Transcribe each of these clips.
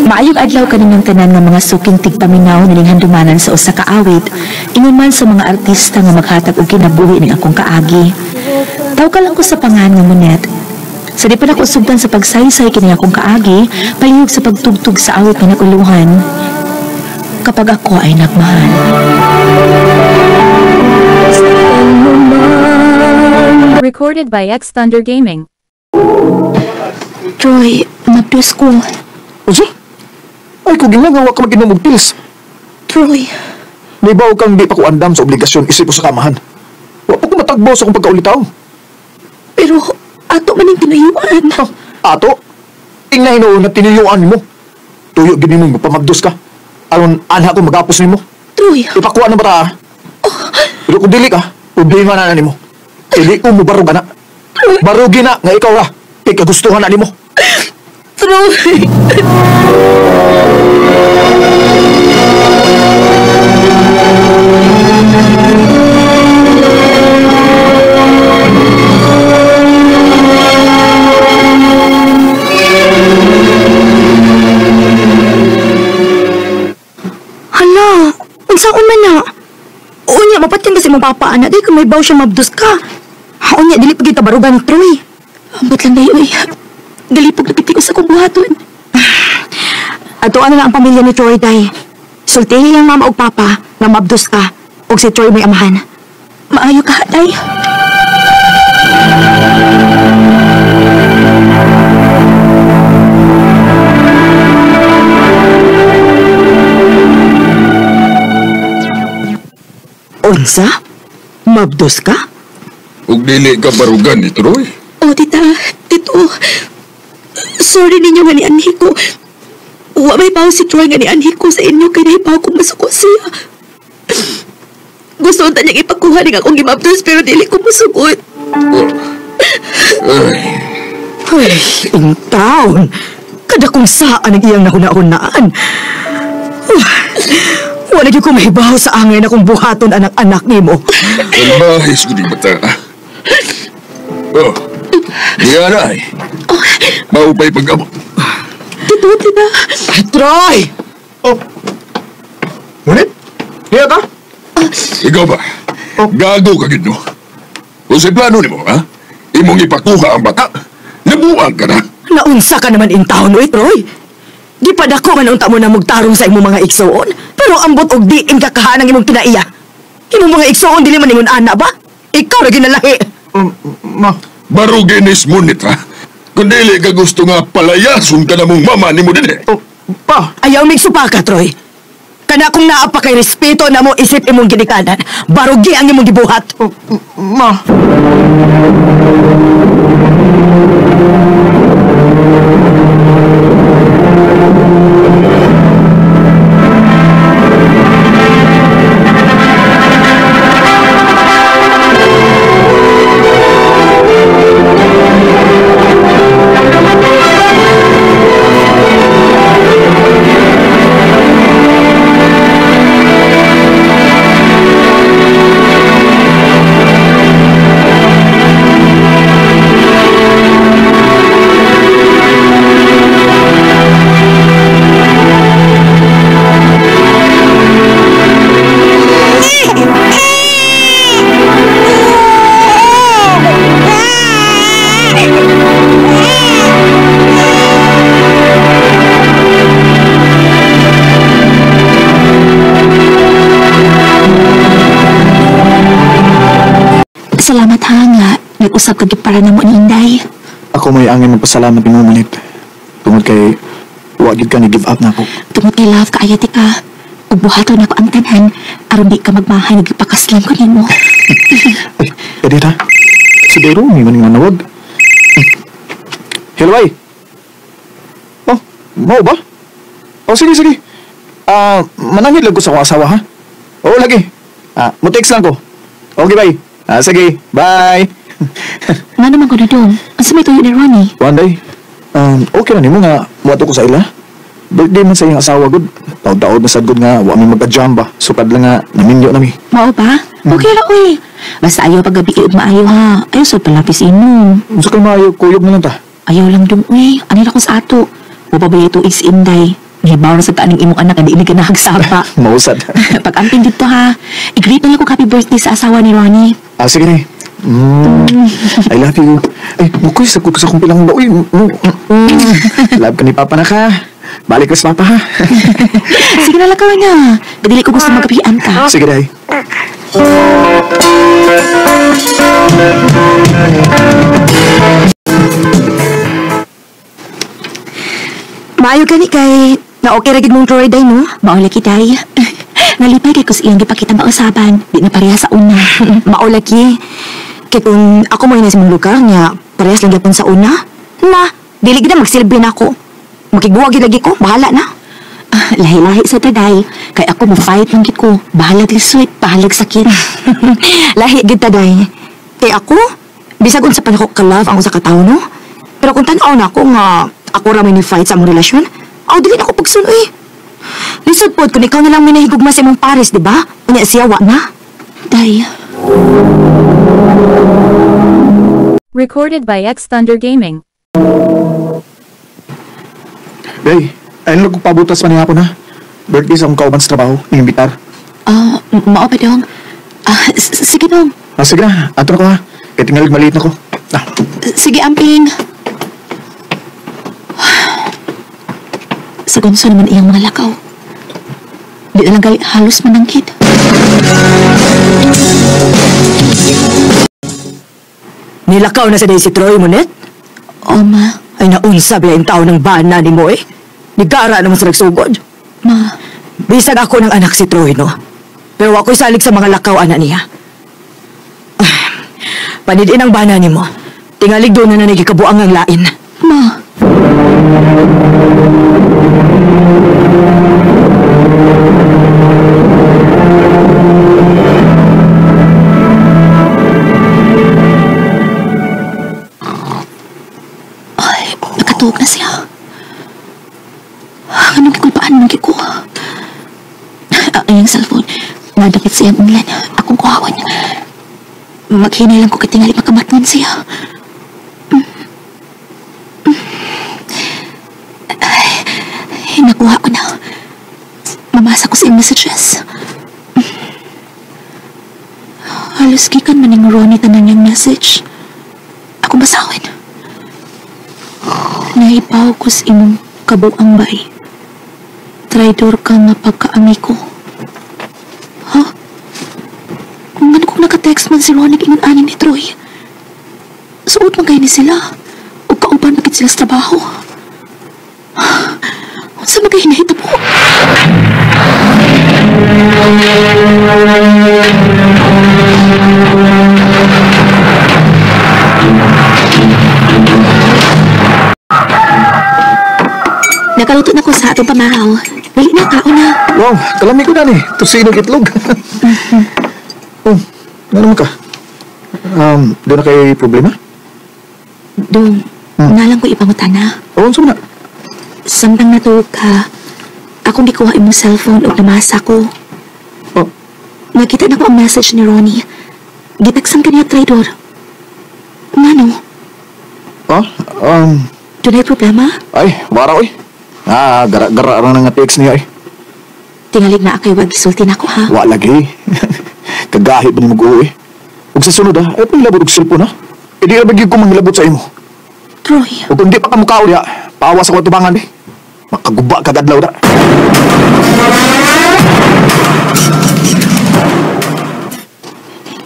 Maayong adlaw kaninyong tanan nga mga suking tigpaminaw nining handumanan sa usa ka awit, ingon man sa mga artista nga maghatag og kinabuhi ning akong kaagi. Tawka lang ko sa pangan nga Monet. Sa di pa nako sugdan sa pagsaysay kini akong kaagi, palihog sa pagtugtog sa awit nga naguluhan. Kapag ako ay nagmahal. Recorded by X Thunder Gaming. Troy, mabdos ko. Unsa? Ay, kung ginagawa ka mag-inom og pills. Troy. Naibaw kang di pa ko andam sa obligasyon isip ko sa kamahan. Wa pa ko matagbo sa akong pagkaulitaw. Pero ato man ang tinuyuan. Ha, ato? Tingnan hinuon na tinuyuan mo. Tuyo gini mo magpamagdos ka. Aron anha ko magapos nimo. Troy. Ipakuha na bata. Oh. Pero kung dili ka, problema na nimo. Dili ko mo barog na. Barugi na nga ikaw ra. Kay kagustuhan na nimo. Troy. Hala, unsaon man na? Unya, mapatyan kasi mong papa, anak. Di kung may baw siya mabdos ka. Unya, dili pa kita barugan ni Troy. Ambot lang dayo, eh. Galipog na piti ko sa akong buhaton. Atoan na lang ang pamilya ni Troy, day. Sultihi ang mama og papa nga mabdos ka og si Troy may amahan. Maayo ka, day. Unsa? Mabdos ka? Ug dili ka barugan ni Troy. Oh, tita, tito. Sorry ninyo nga ni anhi ko. Wa may bawo si Troy nga ni anhi ko sa inyo kay nahibaw kong masuko siya. Gusto unta niyang ipakuha ning akong gimabdos pero dili ko masugot. Ay, intaon. Kada kung saan ang iyang nahuna-hunaan. Wala gyud ko mahibaw sa angay na kung buhaton anak-anak nimo. Kalbahis ko di bata. Oh, diya na ay. Maupay pag-abot. Tito, tita. Troy! Oh. Ngunit? Niya ka? Ikaw ba? Oh. Gago ka gid no? Kung sa plano nimo, ha? Imong ipakuha ang bata, nabuang ka na. Naunsa ka naman in town, oy, Troy. Di pa dako nga naunta mo na mugtarong sa imong mga igsuon. Pero ambot og diin kakahan ang imong kinaiya. Imong mga igsuon dili man ingon ana ba? Ikaw ra ginalahi. Ma. Baruginis mo nit, ha? Kung dili ka gusto nga palayason ka na mong mama nimo dinhi. Oh, pa. Ayaw migsupa ka, Troy. Kana kung naa pa kay respeto na mo isip imong ginikanan, barugi ang imong gibuhat. Oh, ma. Salamat ha nga. Nag-usap ka para na mo ni Inday. Ako may angin magpasalamat nimo Manit. Tungod kay wa gyud ka ni give up na ako. Tungod kay love kaayati ka. Ug buhaton ako ang tanan aron di ka magmahay nagpakaslam ko nimo. Ay, pwede ta. Si Dero may maning nanawag. Hello ay. Oh, mao ba? Oh, sige sige. Manangit lang ko sa akong asawa ha. Oo lagi. Mo text lang ko. Okay, bye. Sige, bye. Nga naman ko na dong. Unsa may tuyo ni Ronnie? One day, okay na nimo nga muadto ko sa ila. Birthday man sa iyang asawa gud. Taod-taod na sad gud nga wa mi magka-jam ba. Sukad lang nga naminyo nami. Mao ba? Okay ra oy. Basta ayaw paggabi og maayo ha. Ayaw sa palapis inom. Unsa kay maayo kuyog na lang ta? Ayaw lang dong oy. Ani ra ko sa ato. Wa pa ba tuig si Inday? Nahibaw na sa taaning imong anak, hindi ini ganahagsapa. Mausad. Pag-amping dito ha. I-greet na lang ko happy birthday sa asawa ni Ronnie. Ah, sige na. I love you. Ay, mukoy, sa sa akong pilang ba. Uy, Love ka ni Papa na ka. Balik ka sa Papa ha. Sige na lang ka na. Kadili ko gusto magkapian ka. Sige, day. Maayo gani kay na okay ra gid mong Troy day no? Maula kitay. Nalipay kay kus iyang gipakita mausaban. Di na pareha sa una. Maula ki. Kay kung ako mo sa mong lugar niya, parehas lang gyapon sa una. Na, dili gid na magsilbi na ako. Makigbuwag gid lagi ko, bahala na. Lahi-lahi sa taday. Kay ako mo fight lang gid ko. Bahalag lisod, bahalag sakit. Lahi gid taday. Kay ako, bisag unsa pa nako ka-love ang usa ka tawo no. Pero kung tan-aw na ako nga ako ra may ni fight sa among relasyon, aw dili na ako pagsunoy. Lisod pod kung ikaw na lang may nahigugma sa imong pares, di ba? Unya siya wa na. Day. Recorded by X Thunder Gaming. Day, ayun lang kong pabutas pa ni hapon ha. Birthday sa akong kauban sa trabaho, niimbitar. Mao pa dong. Sige dong. Ah, sige na, ato na ko ha. Kaya tingalig maliit na ko. Ah. Sige, amping. Sa gunso naman iyang mga lakaw. Di na lang kay halos manangkit. Nilakaw na sa day si Troy, Monet? O, ma. Ay, naunsa ba yung tao ng bana ni mo eh? Nigara naman sa nagsugod. Ma. Bisag ako ng anak si Troy, no? Pero ako'y salig sa mga lakaw, anak niya. Panidin ang bana ni mo. Tingalig doon na nagikabuang ang lain. Ma. Ay, nakatuog na siya. Anong kikulpaan mong kiko? Ang iyang cellphone. Nadapit siyang unlan. Akong kuhawan. Maghinay lang ko katingali makamatngan siya. Ay, nakuha ko na. Mamasa ko sa iyang messages. Halos gikan maning Ronnie tanan niyang message. Ako basawin. Naipaw ko sa imong kabuang bay. Traidor ka nga pagkaami ko. Ha? Kung ano kung naka-text man si Ronnie ingon ani ni Troy. Suot man kayo ni sila. O kauban bakit sila sa trabaho. Unsa man kayo hinahita po? Nakaluto na ko sa atong pamahaw. Dali na, kaon na. Wow, kalami ko na ni. Tusinog itlog. Oh, ano naman ka? Doon na kay problema? Dong, nalang ko ipangutana. Oo, saan na? Samtang natuog ka, akong gikuha imong cellphone o namasa ko. Oh. Nakita na ko ang message ni Ronnie. Gitaksan ka niya, traidor. Ngano? Ah? Doon ay problema? Ay, wara oy. Ah, gara-gara ra nga text niya eh. Tingalig na akay wag gisulti na ko ha. Wa lagi. Kagahi ba ni mag-uwi? Ug sa sunod ha, ay panghilabot og cellphone ha. E di ra ba gyud ko manghilabot sa imo. Troy. Ug kung di pa ka mukhaon diha, paawas ako tubangan eh. Makaguba kag adlaw da.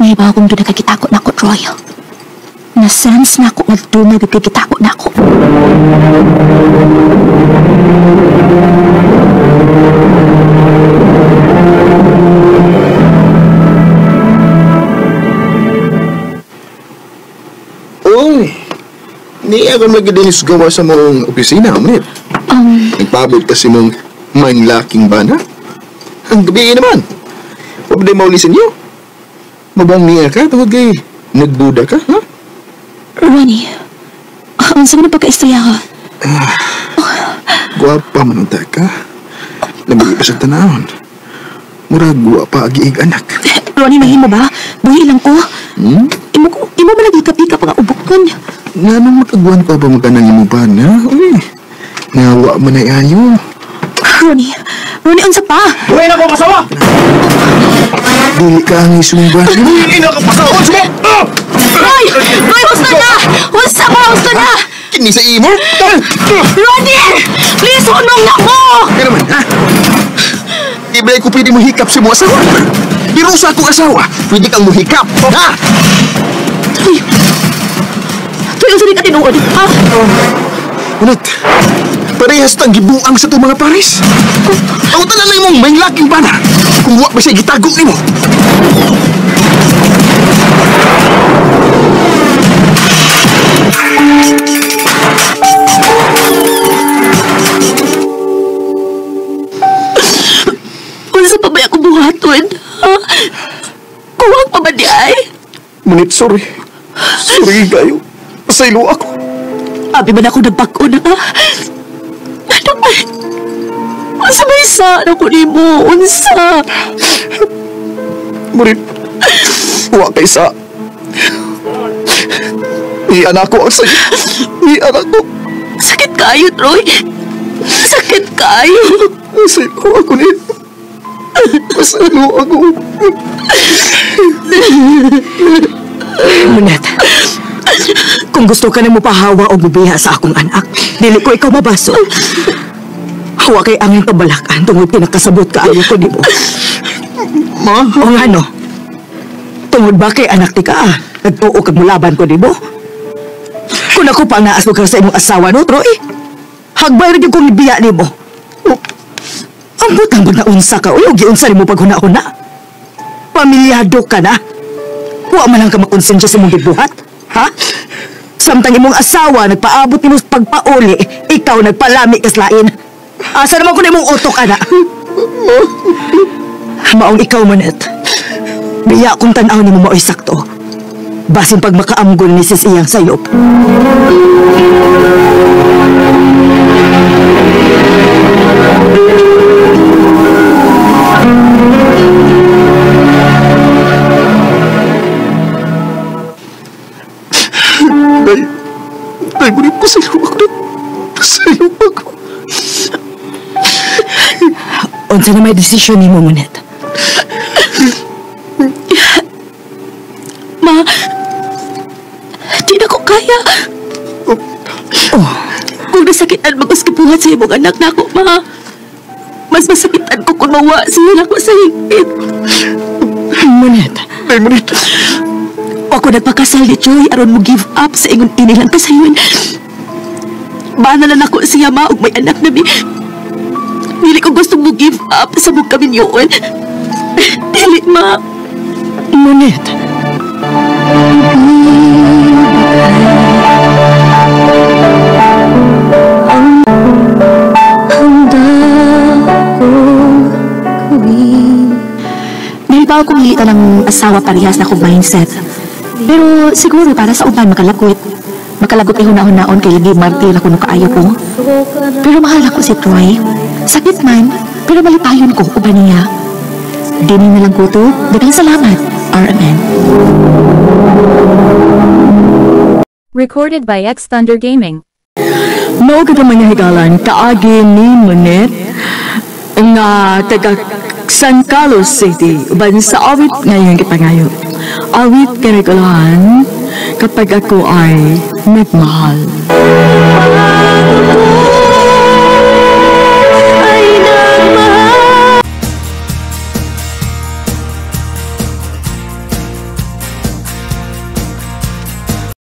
Nahibaw kong doon nakakitako na ako, Troy. Na-sense na ako nga doon nagkikitako na ako. Uy, niya ka magidinis gawa sa mong opisina, Amunit. Nagpabot kasi mong manlaking bana. Ang gabi naman. Huwag di maulisin niyo. Mabang niya ka, tungod kay nagduda ka, ha? Ronnie, ang sama na pagka-istorya ka. Guwapa man ang ka. Lamig pa sa tanawon. Murag guwapa agiig anak. Ronnie, mahimo ba? Buhi lang ko. Hmm? Imo ba lagi kapika pa nga ubokon? Nga nung makaguan ko pa magkanang imo ba na? Uy, nawa man ay ayo. Ronnie, Ronnie, unsa pa? Buhay na ko kasawa! Dili ka ang isumba. Buhay na ko kasawa! Roy! Roy, husto na! Husto ba? Husto na! Kini sa imo? Ronnie! Please, hunong na mo! Kaya naman, ha? Di ba ko pwede mohikap sa imong asawa? Pero sa akong asawa, pwede kang mohikap, ha? Troy! Troy, unsa di ka tinuod, ha? Ulit, parehas tang gibuang sa itong mga pares. Ang tanan na imong may laking bana kung wa ba siya gitago nimo. Unsa pa ba ako buhaton? Ha? Kuwang pa ba di ay? Ngunit sorry. Sorry kayo. Pasaylo ako. Abi man ako nagbag-o na ka. Ano ba? Unsa ba isa? Ano ko nimo? Unsa? Ngunit, wa kay sa. Iyan ako ang sayo. Iyan ako. Sakit kayo, Troy. Sakit kayo. Pasaylo ako nito. Pasaylo ako. Monet, kung gusto ka na mo pahawa o mubiha sa akong anak, dili ko ikaw mabaso. Hawa kay angin pabalakan tungod kinakasabot ka ayo ko nimo. Ma? O nga no? Tungod ba kay anak ti ka, ah? Nagtuo kag mulaban ko nimo? Kung ako pa naas mo ka sa imong asawa no, Troy, hagbay rin yung kong ibiya nimo. Ambot ang pag naunsa ka, uy, giunsa nimo paghuna-huna. Pamilyado ka na. Wa man lang ka makonsensya sa imong gibuhat, ha? Samtang imong asawa nagpaabot nimo sa pagpauli, ikaw nagpalami kas lain. Asa naman ko na imong utok, ana? Maong ikaw, Monet. Biya kung tan-aw nimo mao'y sakto. Basin pag makaamgol ni sis iyang sayop. Day, Monet, pasaylo ako. Pasaylo ako. Unsa na may desisyon nimo, Monet? Ma, di na ko kaya. Oh. Kung nasakitan mag-uskipuhan sa imong anak na ako, ma. Mas masakitan ko kung mawa siya ako sa higpit. Monet. Day, Monet. Ako nagpakasal ni Joy aron mo give up sa ingon inilang kasayon. Bana na nako siya ma og may anak na mi. Dili ko gusto mo give up sa mong kaminyoon. Dili, ma. Monet. Dili pa ako kumilita ng asawa parehas na akong mindset. Pero siguro para sa uban makalagot. Makalagot ay huna-hunaon kay lagi martir ako no kaayo ko. Pero mahal ako si Troy. Sakit man, pero malipayon ko uban niya. Dini na lang ko to. Daghang salamat, RMN. Recorded by X Thunder Gaming. Mao kita mga higalan, kaagi ni Monet nga taga San Carlos City, uban sa awit ngayon kipangayo. Awit kanigulahan kapag ako ay nagmahal.